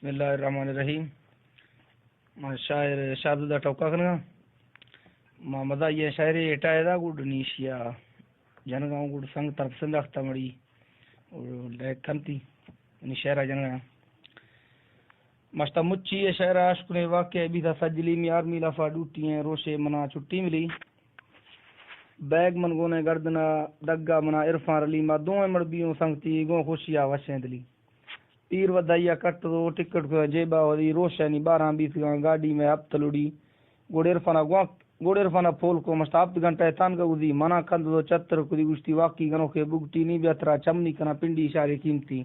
بسم اللہ الرحمن الرحیم۔ ما شاعر شاہزادہ ٹوکا کنگا۔ ما مزاحیہ شاعری اٹا ادا گڈ نیشیا جنگا گڈ سنگ تر پسند اختہ مڑی اور لائک کنتی نی شعرا جنگا۔ مشتا مچی اے شعرا اشکنے واقعہ بیتا سجلی می آرمی لافا ڈوٹی ہیں روشے منا چھٹی ملی۔ بیگ من گونے گردنا دگا منا عرفان رلی ما دوئیں مڑ بیوں سنگتی گوں خوشیا وشیں دلی۔ پیر ودھائیا کٹ دو ٹکٹ کو جیبا ودی روشانی باراں بیسگاں گاڈی میں ہپت لڑی۔ گوڑ عرفانا گوانک، گوڑ عرفانا پھول کو مشتا ہپت گھنٹہ تانگا گزی منا کند دو چتر کدی گشتی واقعی گنوکے بگٹی نی بیا ترا چمنی کنا پنڈی اشارے قیمتی۔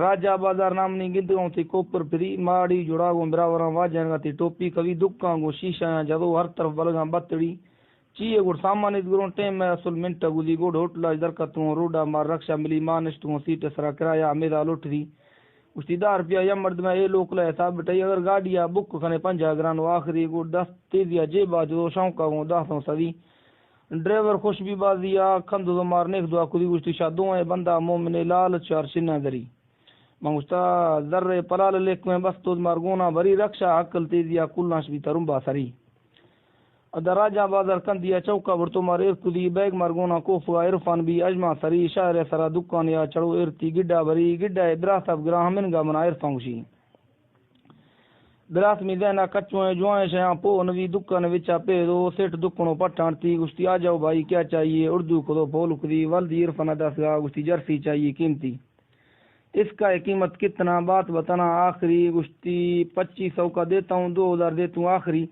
راجہ بازار نام نی گندگاں تی کوپر پری ماڑی جڑا گوں براوراں واجنگا تی ٹوپی کوی دکاں گوں شیشہ جدو ہر طرف بلگاں بتڑی۔ چی اے گڑ سامان ات گروں ٹیم میں اصل منٹ گزی گوڑ ہوٹل اچ درکتوں روڈا مار رکشہ ملی ما نشتوں سیٹ سرا کرایہ ہمیدا لوٹ دی۔ گوشتی دہ روپیہ یا مردم اے لوکل حساب بٹائی اگر گاڑی آ بک کنے پنجاہ گران و آخری گوڑ دست تیزی آ جیب آ جو شوق آ گوں دہ سو سوی۔ ڈرائیور خوش بی بازی آ کند و مار نیک دعا کدی گوشتی شاہ دوئیں بندہ مومن لال چار شنہ دری۔ من گوشتا زر پلال لیک میں بس تو مار گونا بری رکشہ عقل تیزی آ کلانش بی ترمبا سری۔ ادا راجاں بازار کندیا چوکا برتو مار ایر کدی بیگ مار گونا کوفگا عرفان بی اجما سری شہر سرا دکان یا چڑو ایرتی گڈا بری گڈا براس اب گراہ منگا منا عرفان گوشی۔ براس می ذہنا کچویں جوائیں شیاں پو نوی دکان وچا پہ دو سیٹ دکنو پٹھان تی گوشتی آ جاؤ بھائی کیا چاہیے اردو کدو پھول کدی ولدی عرفان دسگا گوشتی جرسی چاہیے قیمتی۔ اس کا قیمت کتنا بات بتنا آخری گوشتی پچیس سو کا دیتا ہوں دو ہزار دیتا ہوں آخری۔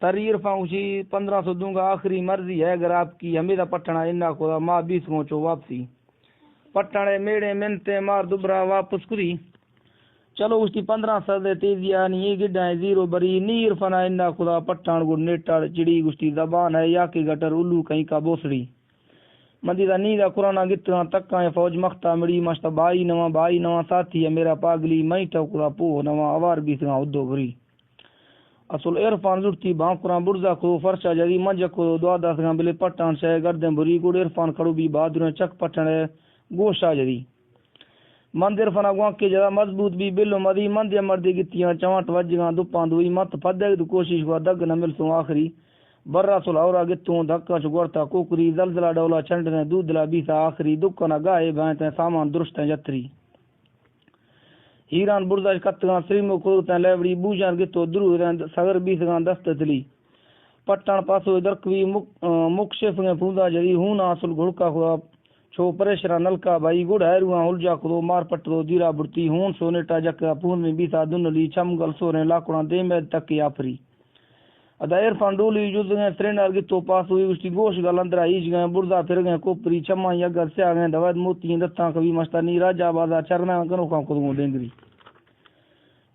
تری عرفان گوشی پندرہ سو دوں گا آخری مرضی ہے اگر آپ کی ہمیدا پٹھنا انا خدا ما بیس گوں چو واپسی۔ پٹھنے میڑے منتے مار دوبرا واپس کدی۔ چلو گوشتی پندرہ سو دے تیزی آنی یہ گڈا ہے زیرو بری نی عرفانا انا خدا پٹھان گڑ نیٹاڑ چڑی گوشتی زبان ہے یا کہ گٹر الو کہیں کا بوسڑی۔ من دیدا نی دا قرآن گتگاں تکاں فوج مختا مڑی مشتا بھائی نواں بھائی نواں ساتھی ہے میرا پاگلی میں ٹوکرا پوہ نواں اوار بیسگاں ادو بری۔ اصل عرفان زڑتی بانکراں برزا کھو فرشا جدی منجک کھو دعا داسگاں بلے پٹان شے گردیں بری گڑ عرفان کھڑو بی بہادریں چک پٹنے گوشا جدی۔ من عرفانا گوانکے جدا مضبوط بی بلو مدی من دے مردے گتیاں چوانٹ وجگاں دپاں دوئی مت پدگ دو کوشش ہوا دگ نہ ملسوں آخری۔ برا سل ہورا گتوں دھکا چو گورتا کوکری زلزلہ ڈولا چھنڈنے دودلا بیسا آخری دکنا گاہے بھائیں تیں سامان درشتیں جتری۔ ہیران برزاش کتگاں سریمو کدرتیں لیوڑی بوجان گتو درودیں سگر بیسگاں دست تلی۔ پٹان پاسو درکوی مک-، مک شفگیں پوندا جدی ہون آسل گھڑکا خدا چو پریشرا نلکا بھائی گڑ ہیرواں ہلجا کدو مار پٹدو دیرا برتی ہون سونیٹا جکا پون میں بیسا دنلی چم گل سوریں لاکڑاں دیمے تکی آپری۔ ادا عرفان ڈولی جزگیں سرینار گتو پاسوئی گوشتی گوش گل اندرا ایجگیں برزا پھرگیں کوپری چماں یگا سیاگیں دوید موتی دتاں کبھی مشتانی راجا بازا چرنا گنوکاں کدگوں ڈینگری۔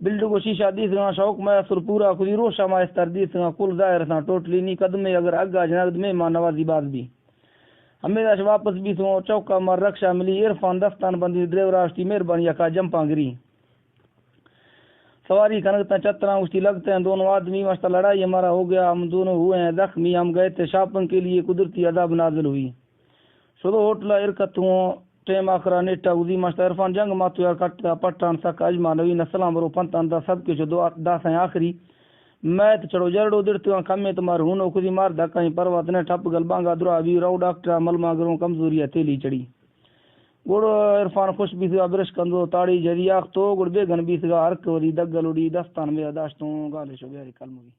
بلڈگو شیشہ دیسگاں شوق میں سر پورا کدی روشا ما استر دیسگاں کل ظاہر ساں ٹوٹلی نی قدمے اگر اگا جنگد میں ما نوازی باز بی۔ ہمیں داش واپس بیسوں چوکا مار رکشا ملی عرفان دستان بندی ڈرائیور آشتی مہربانی یکا جمپاں گری۔ سواری کنگ تاں چتراں گوشتی لگتے ہیں دونوں آدمی مشتا لڑائی ہمارا ہو گیا ہم دونوں ہوئے ہیں زخمی ہم گئے تھے شاپنگ کے لیے قدرتی عذاب نازل ہوئی۔ شدو ہوٹلا ارکت ہوں ٹیم آخرا نیٹا گزی مشتا عرفان جنگ ماتو یار کٹ پٹان سک اجما نوی نسلاں برو پنتان دا سب کے شدو داسیں آخری۔ میت چڑو جرڑو دڑتگاں کمیں تو مار ہونو کدی مار دکائیں پروات نے ٹھپ گل بانگا درا بی رو ڈاکٹرا ملما گروں کمزوری تیلی چڑی۔ گڑ عرفان خوش بیتگا برش کندو تاڑی جدی آختو گڑ بیگن بیتگا ہر کوری دگل اڑی دستان میرا داشتوں گالشو بیاری کلموی۔